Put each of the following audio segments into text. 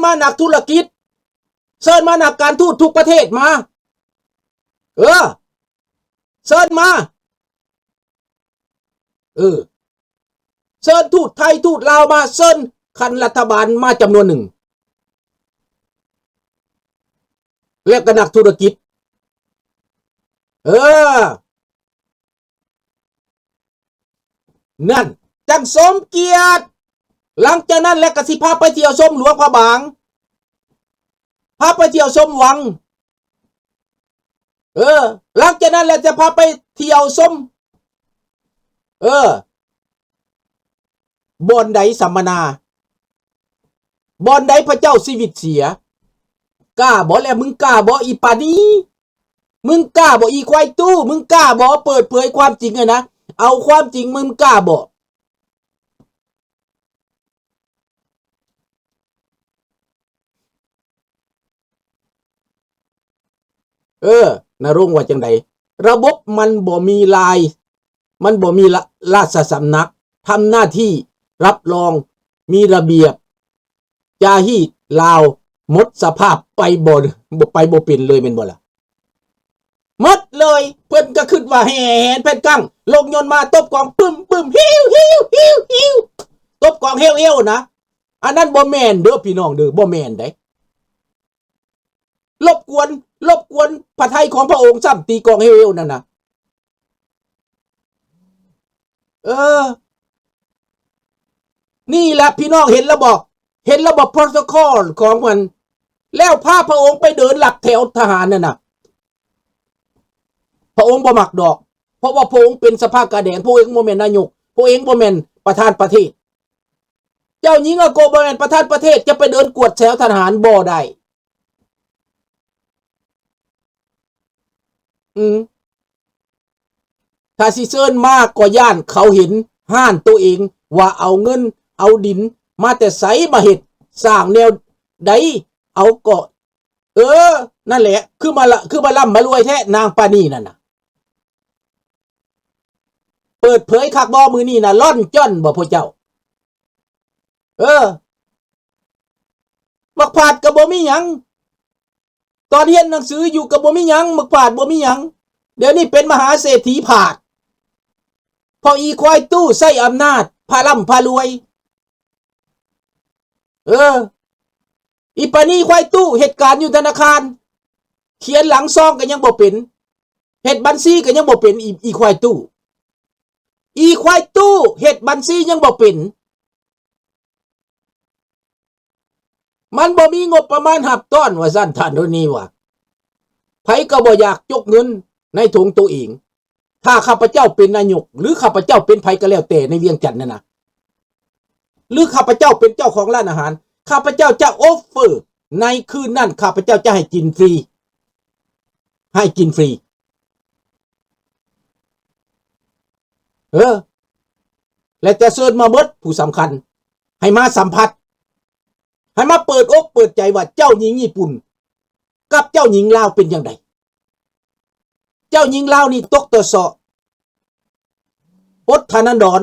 ມານັກທຸລະກິດ ເຊີນມານັກການທູດທຸກປະເທດມາ ເອີ ເຊີນມາ ເອີ ເຊີນທູດໄທທູດລາວມາ ເຊີນຂັ້ນລັດຖະບານມາຈຳນວນໜຶ່ງ ແລະກໍນັກທຸລະກິດ ເອີ ນັ້ນ ຈັ່ງສົມກຽດ. ຫຼັງຈາກນັ້ນແລ້ວກໍຊິພາໄປທ່ຽວຊົມຫຼວງພະບາງ ພາໄປທ່ຽວຊົມວັງ ເອີ ຫຼັງຈາກນັ້ນແລ້ວຈະພາໄປທ່ຽວຊົມ ເອີ ບ່ອນໃດສຳມະນາ ບ່ອນໃດພະເຈົ້າຊີວິດເສຍ ກ້າບໍ່ແລະ ມຶງກ້າບໍ່ອີປານີ ມຶງກ້າບໍ່ອີຄວາຍຕູ້ ມຶງກ້າບໍ່ເປີດເຜີຍຄວາມຈິງຫັ້ນນະ ເອົາຄວາມຈິງ ມຶງກ້າບໍ່? ເອີ ນະລົງວ່າຈັ່ງໃດ? ລະບົບມັນບໍ່ມີລາຍ ມັນບໍ່ມີລາ ລາຊະສຳນັກທຳໜ້າທີ່ຮັບຮອງ ມີລະບຽບ ຈາຮີດລາວໝົດສະພາບໄປບໍ່ ບໍ່ ໄປບໍ່ເປັນເລີຍແມ່ນບໍ່ລະ? ໝົດເລີຍ ເພິ່ນກໍຄິດວ່າແຫ່ແຫນແຜ່ນກັ້ງ ລົງຍົນມາຕົບກອງປຶ້ມໆ ຫິວໆ ຫິວໆ ຕົບກອງເຮວໆ ນະ ອັນນັ້ນບໍ່ແມ່ນເດີພີ່ນ້ອງເດີ ບໍ່ແມ່ນໃດ. ລົບກວນ ລົບກວນພະໄທຂອງພະອົງຊ້ຳ ຕີກອງເຮວໆ ນັ້ນນະ. ເອີ ນີ້ແຫຼະພີ່ນ້ອງເຫັນແລ້ວບໍ່? ເຫັນແລ້ວບໍ່ ໂປຣໂຕຄອລຂອງມັນ? ແລ້ວພາພະອົງໄປເດີນຫຼັກແຖວທະຫານນັ້ນນະ ພະອົງບໍ່ມັກດອກ ເພາະວ່າພະອົງເປັນສະພາກາແດງ ພະອົງບໍ່ແມ່ນນາຍົກ ພະອົງບໍ່ແມ່ນປະທານປະເທດ. ເຈົ້າຍິງອາໂກະບໍ່ແມ່ນປະທານປະເທດ ຈະໄປເດີນກວດແຖວທະຫານບໍ່ໄດ້. ອືມ ຖ້າຊິເຊີນມາກໍຢ້ານເຂົາເຫັນຮ້ານໂຕເອງວ່າເອົາເງິນເອົາດິນມາແຕ່ໃສ ມາເຮັດສ້າງແນວໃດ ເອົາກໍ ເອີ ນັ້ນແຫຼະ ຄືມາລະ ຄືມາລ່ຳມາລວຍແທ້ນາງປານີນັ້ນນະ. ເປີດເຜີຍຄັກບໍ່ມື້ນີ້ນະ ລ່ອນຈ້ອນບໍ່ພວກເຈົ້າ? ເອີ ບັກຜາດກໍບໍ່ມີຫຍັງ ຕອນຮຽນໜັງສືຢູ່ກໍບໍ່ມີຫຍັງ ບັກຜາດບໍ່ມີຫຍັງ ດຽວນີ້ເປັນມະຫາເສດຖີຜາດ ເພາະອີຄວາຍຕູ້ໃຊ້ອຳນາດ ພາລ່ຳພາລວຍ. ເອີ ອີປານີຄວາຍຕູ້ເຮັດການຢູ່ທະນາຄານ ຂຽນຫຼັງຊອງກໍຍັງບໍ່ເປັນ ເຮັດບັນຊີກໍຍັງບໍ່ເປັນ ອີ ອີຄວາຍຕູ້ ອີຄວາຍຕູ້ເຮັດບັນຊີຍັງບໍ່ເປັນ. ມັນບໍ່ມີງົບປະມານຮັບຕ້ອນວ່າຊັ້ນ ທ່ານໂທນີວ່າ ໃຜກໍບໍ່ຢາກຈົກເງິນໃນຖົງໂຕເອງ. ຖ້າຂ້າພະເຈົ້າເປັນນາຍົກ ຫຼື ຂ້າພະເຈົ້າເປັນໃຜກໍແລ້ວແຕ່ໃນວຽງຈັນນັ້ນນະ ຫຼື ຂ້າພະເຈົ້າເປັນເຈົ້າຂອງຮ້ານອາຫານ ຂ້າພະເຈົ້າຈະໂອຟເຟີໃນຄືນນັ້ນ ຂ້າພະເຈົ້າຈະໃຫ້ກິນຟຣີ ໃຫ້ກິນຟຣີ. ເອີ ແລະ ຈະເຊີນມາເບິດຜູ້ສຳຄັນ ໃຫ້ມາສຳຜັດ ໃຫ້ມາເປີດອົກເປີດໃຈວ່າເຈົ້າຍິງຍີ່ປຸ່ນກັບເຈົ້າຍິງລາວເປັນຈັ່ງໃດ? ເຈົ້າຍິງລາວນີ້ຕົກຕໍ່ເຊາະ ປົດຖານັນດອນ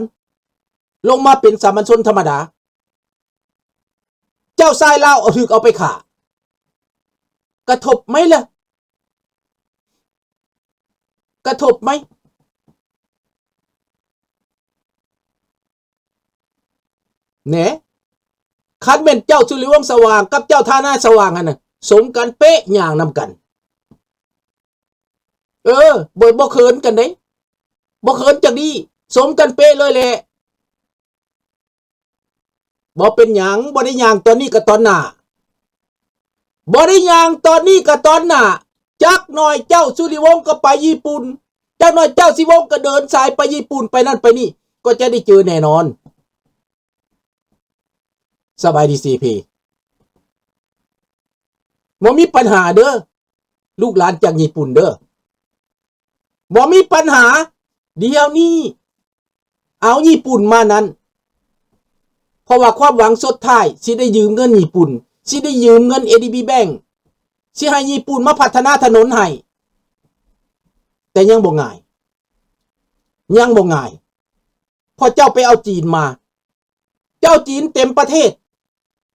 ລົງມາເປັນສາມັນຊົນທຳມະດາ. ເຈົ້າຊາຍລາວເອົາ ຖືກເອົາໄປຂ້າ ກະທົບໄໝລະ? ກະທົບໄໝ? ແໜ ຄັນແມ່ນເຈົ້າສຸລິວົງສະຫວ່າງກັບເຈົ້າທານາຍສະຫວ່າງຫັ້ນນະ ສົມກັນເປະ ຍ່າງນຳກັນ. ເອີ ບໍ່ ບໍ່ເຂີນກັນເດ້ ບໍ່ເຂີນຈັກດີ້ ສົມກັນເປະເລີຍແຫຼະ. ບໍ່ເປັນຫຍັງ ບໍ່ໄດ້ຍ່າງຕອນນີ້ກໍຕອນໜ້າ ບໍ່ໄດ້ຍ່າງຕອນນີ້ກໍຕອນໜ້າ. ຈັກໜ້ອຍເຈົ້າສຸລິວົງກໍໄປຍີ່ປຸ່ນ ຈັກໜ້ອຍເຈົ້າສຸລິວົງກໍເດີນສາຍໄປຍີ່ປຸ່ນ ໄປນັ້ນໄປນີ້ ກໍຈະໄດ້ເຈີແນ່ນອນ. ສະບາຍດີ ຊີພີ ບໍ່ມີປັນຫາເດີ ລູກຫຼານຈາກຍີ່ປຸ່ນເດີ ບໍ່ມີປັນຫາ. ດຽວນີ້ເອົາຍີ່ປຸ່ນມານັ້ນ ເພາະວ່າຄວາມຫວັງສຸດທ້າຍ ຊິໄດ້ຢືມເງິນຍີ່ປຸ່ນ ຊິໄດ້ຢືມເງິນ ເອດີບີ ແບັງ ຊິໃຫ້ຍີ່ປຸ່ນມາພັດທະນາຖະໜົນໃຫ້ ແຕ່ຍັງບໍ່ງ່າຍ ຍັງບໍ່ງ່າຍ ເພາະເຈົ້າໄປເອົາຈີນມາ ເຈົ້າຈີນເຕັມປະເທດ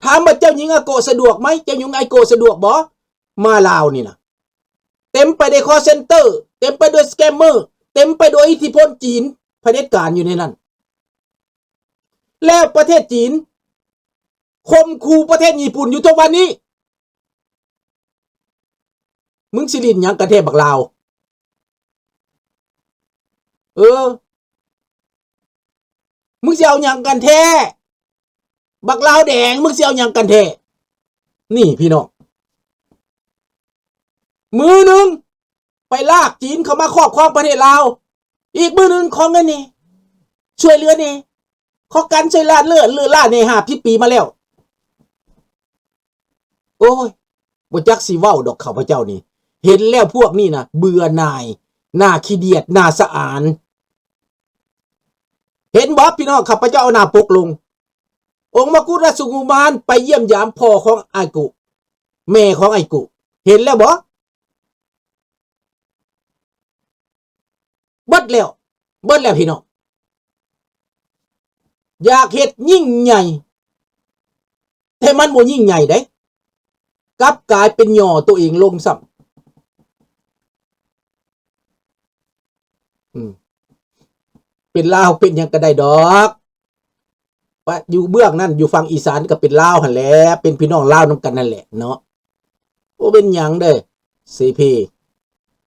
ຖາມວ່າເຈົ້າຍິງອາໂກະສະດວກໄໝ? ເຈົ້າຍິງອາໂກະສະດວກບໍ່? ມາລາວນີ້ນະ ເຕັມໄປດ້ວຍຄອລເຊັນເຕີ ເຕັມໄປດ້ວຍສະແກມເມີ ເຕັມໄປດ້ວຍອິດທິພົນຈີນ ຜະເດັດການຢູ່ໃນນັ້ນ. ແລ້ວປະເທດຈີນຂົ່ມຂູ່ປະເທດຍີ່ປຸ່ນຢູ່ທຸກວັນນີ້. ມຶງຊິຫຼິ້ນຫຍັງກັນແທ້ບັກລາວ? ເອີ ມຶງຊິເອົາຫຍັງກັນແທ້? ບັກລາວແດງ ມຶງຊິເອົາຫຍັງກັນແທ້? ນີ້ພີ່ນ້ອງ ມື້ໜຶ່ງໄປລາກຈີນເຂົ້າມາຄອບຄອງປະເທດລາວ, ອີກມື້ໜຶ່ງຂໍເງິນແດ່ ຊ່ວຍເຫຼືອແດ່ ຂໍການຊ່ວຍລາດເຫຼືອ ເຫຼືອລາແດ່ ຫ້າສິບປີມາແລ້ວ. ໂອ້ຍ ບໍ່ຈັກຊິເວົ້າດອກ ຂ້າພະເຈົ້ານີ້ ເຫັນແລ້ວພວກນີ້ນະເບື່ອໜ່າຍ ໜ້າຂີ້ດຽດ ໜ້າສະອານ. ເຫັນບໍ່ພີ່ນ້ອງ ຂ້າພະເຈົ້າເອົາໜ້າປົກລົງ ອົງມະກຸດລາຊະກຸມານໄປຢ້ຽມຢາມພໍ່ຂອງອາໂກະ ແມ່ຂອງອາໂກະ ເຫັນແລ້ວບໍ່? ເບິດແລ້ວ ເບິດແລ້ວພີ່ນ້ອງ. ຢາກເຮັດຍິ່ງໃຫຍ່ ແຕ່ມັນບໍ່ຍິ່ງໃຫຍ່ເດ້ ກັບກາຍເປັນຫຍໍ້ໂຕເອງລົງຊ້ຳ. ອືມ ເປັນລາວເປັນຫຍັງກໍໄດ້ດອກ ປະ ຢູ່ເບື້ອງນັ້ນ ຢູ່ຝັ່ງອີສານກໍເປັນລາວຫັ້ນແຫຼະ ເປັນພີ່ນ້ອງລາວນຳກັນຫັ້ນແຫຼະເນາະ. ບໍ່ເປັນຫຍັງເດ້ ເສພີ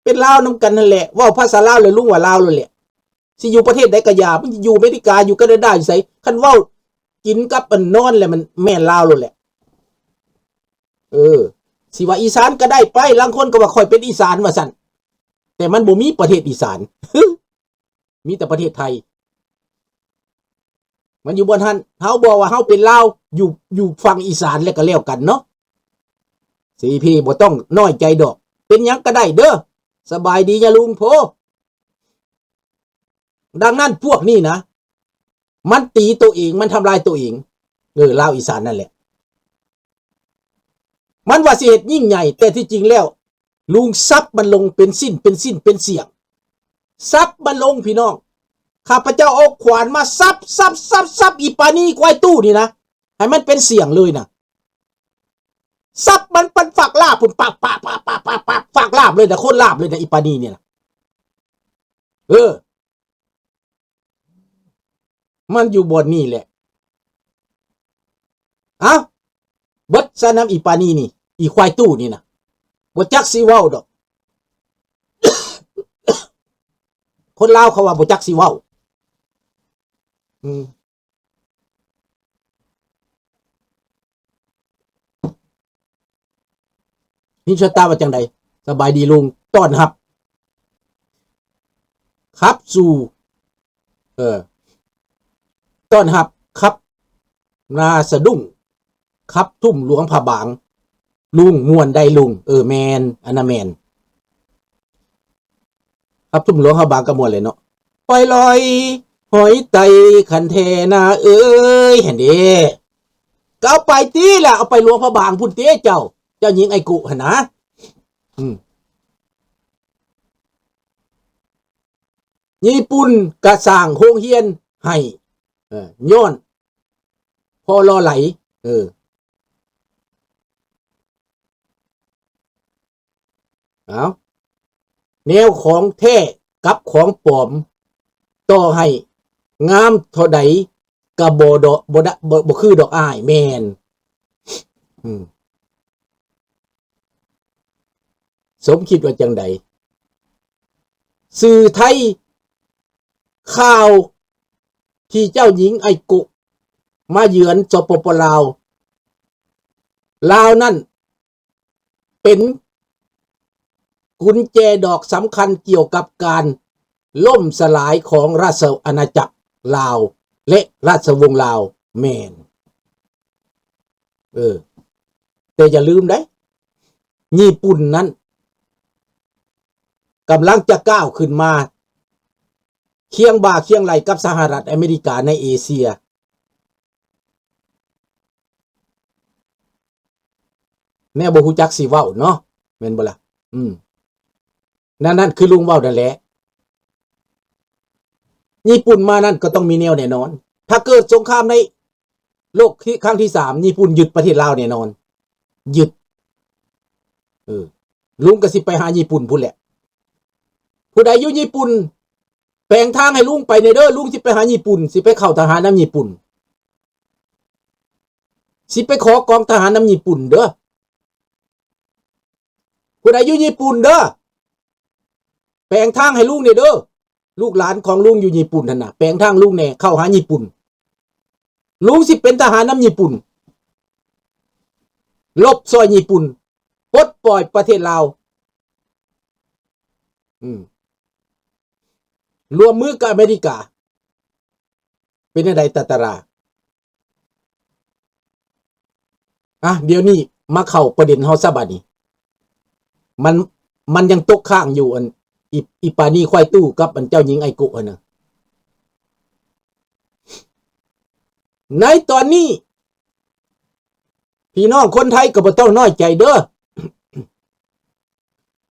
ເປັນລາວນຳກັນຫັ້ນແຫຼະ ເວົ້າພາສາລາວແລ້ວລຸງວ່າລາວໂລດແຫຼະ. ຊິຢູ່ປະເທດໃດກໍຢ່າ ມຶງຊິຢູ່ອາເມລິກາ ຢູ່ການາດາ ຢູ່ໃສ ຄັນເວົ້າກິນກັບອັນນອນແລ້ວ ມັນແມ່ນລາວໂລດແຫຼະ. ເອີ ຊິວ່າອີສານກໍໄດ້ໄປ ລາງຄົນກໍວ່າຂ້ອຍເປັນອີສານວ່າຊັ້ນ ແຕ່ມັນບໍ່ມີປະເທດອີສານ ມີແຕ່ປະເທດໄທ ມັນຢູ່ບ່ອນຫັ້ນ. ເຮົາບອກວ່າເຮົາເປັນລາວ ຢູ່ ຢູ່ຝັ່ງອີສານແລ້ວກໍແລ້ວກັນເນາະ ເສພີ ບໍ່ຕ້ອງນ້ອຍໃຈດອກ ເປັນຫຍັງກໍໄດ້ເດີ. ສະບາຍດີຍາລຸງໂພ. ດັ່ງນັ້ນພວກນີ້ນະ ມັນຕີໂຕເອງ ມັນທຳລາຍໂຕເອງ. ເອີ ລາວອີສານນັ້ນແຫຼະ ມັນວ່າຊິເຮັດຍິ່ງໃຫຍ່ ແຕ່ທີ່ຈິງແລ້ວ ລຸງສັບມັນລົງເປັນຊິ້ນ ເປັນຊິ້ນ ເປັນສ່ຽງ ສັບມັນລົງພີ່ນ້ອງ. ຂ້າພະເຈົ້າເອົາຂວານມາສັບ ສັບ ສັບ ສັບ ອີປານີ ຄວາຍຕູ້ນີ້ນະ ໃຫ້ມັນເປັນສ່ຽງເລີຍນະ ສັບມັນປັນຟາກລາບພຸ້ນ ປາບ ປາບ ປາບ ຟາກລາບເລີຍນະ ໂຄດລາບເລີຍນະ ອີປານີນີ້ນະ. ເອີ ມັນຢູ່ບ່ອນນີ້ແຫຼະ. ເອົ້າ ເບິດຊະນຳອີປານີນີ້ ອີຄວາຍຕູ້ນີ້ນະ ບໍ່ຈັກຊິເວົ້າດອກ. ຄົນລາວເຂົາວ່າບໍ່ຈັກຊິເວົ້າ. ອືມ. ມິນຊະຕາວ່າຈັ່ງໃດ? ສະບາຍດີລຸງ ຕ້ອນຮັບ ຂັບສູ່ ເອີ ຕ້ອນຮັບຂັບໜ້າສະດຸ້ງ ຂັບທຸ່ມຫຼວງພະບາງ ລຸງມ່ວນໃດລຸງ? ເອີ ແມ່ນ ອັນນັ້ນແມ່ນ. ຮັບທຸ່ມຫຼວງເຮົາບາງກະມ່ວນເລີຍເນາະ. ໄປລອຍຫອຍໄຕຄັນແທ້ນາເອີຍ ຫັ້ນເດ້. ກໍເອົາໄປຕິລະ ເອົາໄປຫຼວງພະບາງພຸ້ນຕິເຈົ້າ ເຈົ້າຍິງໄອໂກະຫັ້ນນະ. ອືມ. ຍີ່ປຸ່ນກະສ້າງໂຮງຮຽນໃຫ້ ເອີ ຍ້ອນພໍລໍໄຫຼ. ເອີ. ເອົາ ແນວຂອງແທ້ກັບຂອງປອມ ຕໍ່ໃຫ້ງາມເທົ່າໃດກະບໍ່ດອກ ບໍ່ດະ ບໍ່ ບໍ່ຄືດອກອ້າຍ. ແມ່ນ. ອືມ. ສົມຄິດວ່າຈັ່ງໃດ? ສື່ໄທ ຂ່າວທີ່ເຈົ້າຍິງໄອໂກະມາເຢືອນ ສປປ ລາວ ລາວນັ້ນ ເປັນກຸນແຈດອກສຳຄັນກ່ຽວກັບການລົ້ມສະຫຼາຍຂອງລາຊະອານາຈັກລາວ ແລະ ລາຊະວົງລາວ. ແມ່ນ. ເອີ ແຕ່ຢ່າລືມເດ້ ຍີ່ປຸ່ນນັ້ນກຳລັງຈະກ້າວຂຶ້ນມາຄຽງບ່າຄຽງໄຫຼ່ກັບສະຫະລັດອາເມລິກາໃນເອເຊຍ. ແນວບໍ່ຮູ້ຈັກຊິເວົ້າເນາະ ແມ່ນບໍ່ລະ? ອືມ. ນັ້ນ ນັ້ນຄືລຸງເວົ້ານັ້ນແຫຼະ. ຍີ່ປຸ່ນມານັ້ນກໍຕ້ອງມີແນວແນ່ນອນ. ຖ້າເກີດສົງຄາມໃນ ໂລກທີ່ ຄັ້ງທີສາມ ຍີ່ປຸ່ນຍຶດປະເທດລາວແນ່ນອນ ຍຶດ. ເອີ ລຸງກໍຊິໄປຫາຍີ່ປຸ່ນພຸ້ນແຫຼະ. ຜູ້ໃດຢູ່ຍີ່ປຸ່ນ ແປງທາງໃຫ້ລຸງໄປແດ່ເດີ. ລຸງຊິໄປຫາຍີ່ປຸ່ນ ຊິໄປເຂົ້າທະຫານນຳຍີ່ປຸ່ນ ຊິໄປຂໍກອງທະຫານນຳຍີ່ປຸ່ນເດີ. ຜູ້ໃດຢູ່ຍີ່ປຸ່ນເດີ ແປງທາງໃຫ້ລຸງແດ່ເດີ. ລູກຫຼານຂອງລຸງຢູ່ຍີ່ປຸ່ນຫັ້ນນະ ແປງທາງລຸງແດ່ ເຂົ້າຫາຍີ່ປຸ່ນ. ລຸງຊິເປັນທະຫານນຳຍີ່ປຸ່ນ ລົບຊ່ອຍຍີ່ປຸ່ນ ປົດປ່ອຍປະເທດລາວ ອືມ ຮ່ວມມືກັບອາເມລິກາ. ເປັນຈັ່ງໃດ ຕາຕາລາ? ອ່ະ ດຽວນີ້ມາເຂົ້າປະເດັນເຮົາຊະບາດນີ້. ມັນ ມັນຍັງຕົກຄ້າງຢູ່ ອັນ ອີ ອີປານີຄວາຍຕູ້ກັບອັນເຈົ້າຍິງໄອໂກະຫັ້ນນະ. ໃນຕອນນີ້ ພີ່ນ້ອງຄົນໄທກໍບໍ່ຕ້ອງນ້ອຍໃຈເດີ.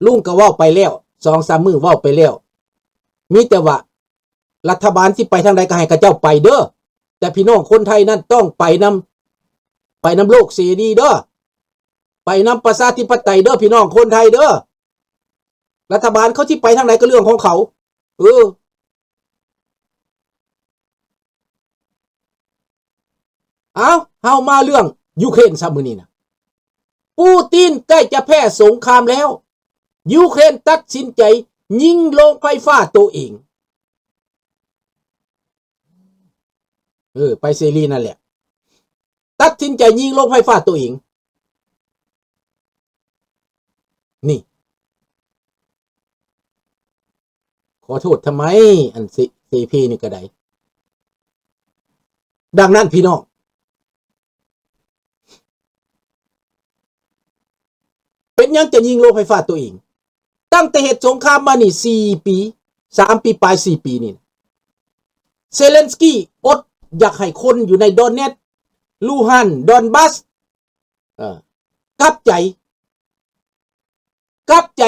ລຸງກໍເວົ້າໄປແລ້ວ ສອງສາມມື້ເວົ້າໄປແລ້ວ ມີແຕ່ວ່າ ລັດຖະບານຊິໄປທາງໃດກໍໃຫ້ເຂົາເຈົ້າໄປເດີ ແຕ່ພີ່ນ້ອງຄົນໄທນັ້ນຕ້ອງໄປນຳ ໄປນຳໂລກເສລີເດີ ໄປນຳປະຊາທິປະໄຕເດີ ພີ່ນ້ອງຄົນໄທເດີ. ລັດຖະບານເຂົາຊິໄປທາງໃດກໍເລື່ອງຂອງເຂົາ. ເອີ ເອົາ ເຮົາມາເລື່ອງຢູເຄຣນຊະມື້ນີ້ນະ. ປູຕິນໃກ້ຈະແພ້ສົງຄາມແລ້ວ. ຢູເຄຣນຕັດສິນໃຈຍິງໂລງໄຟຟ້າໂຕເອງ. ເອີ ໄປເສລີນັ້ນແຫຼະ ຕັດສິນໃຈຍິງໂລງໄຟຟ້າໂຕເອງ. ນີ້ ຂໍໂທດທຳໄມ ອັນເສ ເສພີນີ້ກໍໄດ້. ດັ່ງນັ້ນພີ່ນ້ອງ ເປັນຫຍັງຈະຍິງໂລງໄຟຟ້າໂຕເອງ? ຕັ້ງແຕ່ເຮັດສົງຄາມມານີ້ສີ່ປີ ສາມປີປາຍ ສີ່ປີນີ້ ເຊເລັນສກີອົດຢາກໃຫ້ຄົນຢູ່ໃນດອນເນັດ ລູຮັນ ດອນບັສ ເອີ ກັບໃຈ ກັບໃຈ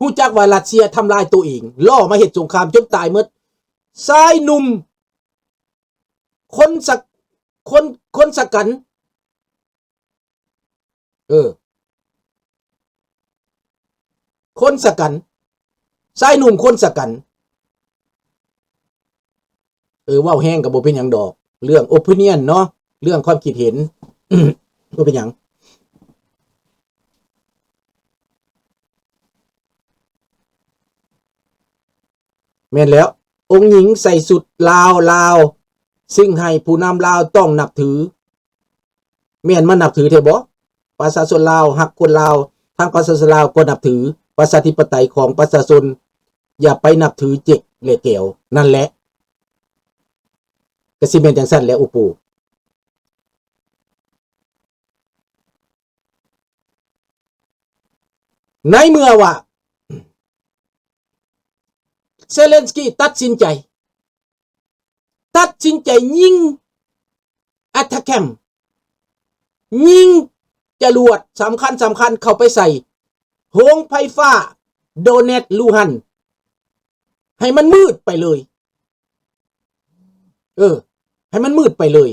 ຮູ້ຈັກວ່າຣັດເຊຍທຳລາຍໂຕເອງ ລໍ້ມາເຮັດສົງຄາມຈົນຕາຍໝົດ. ຊາຍໜຸ່ມຄົນສະ ຄົນ ຄົນສະກັນ ເອີ ຄົນສະກັນ ຊາຍໜຸ່ມຄົນສະກັນ. ເອີ ເວົ້າແຮງກໍບໍ່ເປັນຫຍັງດອກ ເລື່ອງໂອພີນຽນເນາະ ເລື່ອງຄວາມຄິດເຫັນ ບໍ່ເປັນຫຍັງ. ແມ່ນແລ້ວ ອົງຍິງໃສ່ຊຸດລາວ ລາວ ຊຶ່ງໃຫ້ຜູ້ນຳລາວຕ້ອງນັບຖື. ແມ່ນມານັບຖືແທ້ບໍ່? ປະຊາຊົນລາວຮັກຄົນລາວ ທາງປະຊາຊົນລາວກໍນັບຖືປະຊາທິປະໄຕຂອງປະຊາຊົນ ຢ່າໄປນັບຖືເຈັກ ແລະ ແກວ ນັ້ນແຫຼະ ກະຊິແມ່ນຈັ່ງຊັ້ນແຫຼະ ໂອໂປ. ໃນເມື່ອວ່າເຊເລັນສກີຕັດສິນໃຈ ຕັດສິນໃຈຍິງອາຕາແຄມ ຍິງຈະຫຼວດສຳຄັນໆເຂົ້າໄປໃສ່ໂຮງໄຟຟ້າໂດເນັດ ລູຮັນ ໃຫ້ມັນມືດໄປເລີຍ. ເອີ ໃຫ້ມັນມືດໄປເລີຍ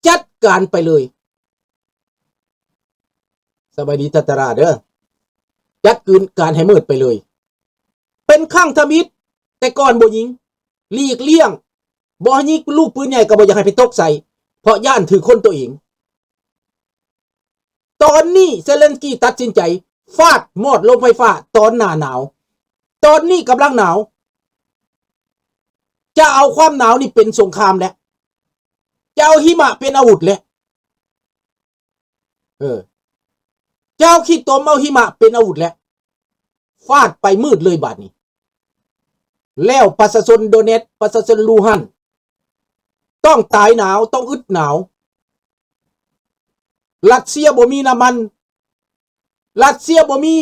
ຈັດການໄປເລີຍ. ສະບາຍດີຕາຕາລາເດີ ຈັດການໃຫ້ມືດໄປເລີຍ. ເປັນຄັ້ງທຳອິດ ແຕ່ກ່ອນບໍ່ຍິງ ຫຼີກລ່ຽງ ບໍ່ໃຫ້ຍິງລູກປືນໃຫຍ່ ກໍບໍ່ຢາກໃຫ້ໄປຕົກໃສ່ ເພາະຢ້ານຖືກຄົນໂຕເອງ. ຕອນນີ້ເຊເລັນສກີຕັດສິນໃຈຟາດມອດໂລງໄຟຟ້າຕອນໜ້າໜາວ. ຕອນນີ້ກຳລັງໜາວ ຈະເອົາຄວາມໜາວນີ້ເປັນສົງຄາມແລ້ວ ຈະເອົາຫິມະເປັນອາວຸດແລ້ວ. ເອີ ເຈົ້າຂີ້ຕົມເອົາຫິມະເປັນອາວຸດແລ້ວ ຟາດໄປມືດເລີຍບາດນີ້. ແລ້ວປະຊາຊົນໂດເນັດ ປະຊາຊົນລູຮັນ ຕ້ອງຕາຍໜາວ ຕ້ອງອຶດໜາວ. ຣັດເຊຍບໍ່ມີນ້ຳມັນ ຣັດເຊຍບໍ່ມີ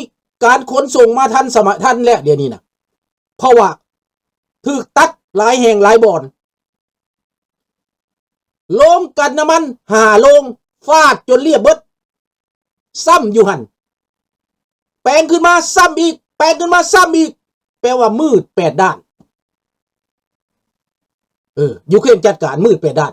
ການຂົນສົ່ງມາທັນສະໄໝທັນແລ້ວດຽວນີ້ນະ ເພາະວ່າຖືກຕັດຫຼາຍແຫ່ງຫຼາຍບ່ອນ. ໂລງກັ່ນນ້ຳມັນຫ້າໂລງ ຟາດຈົນລຽບເບິດ ຊ້ຳຢູ່ຫັ້ນ ແປງຂຶ້ນມາຊ້ຳອີກ ແປງຂຶ້ນມາຊ້ຳອີກ ແປວ່າມືດແປດດ້ານ. ເອີ ຢູເຄຣນຈັດການມືດແປດດ້ານ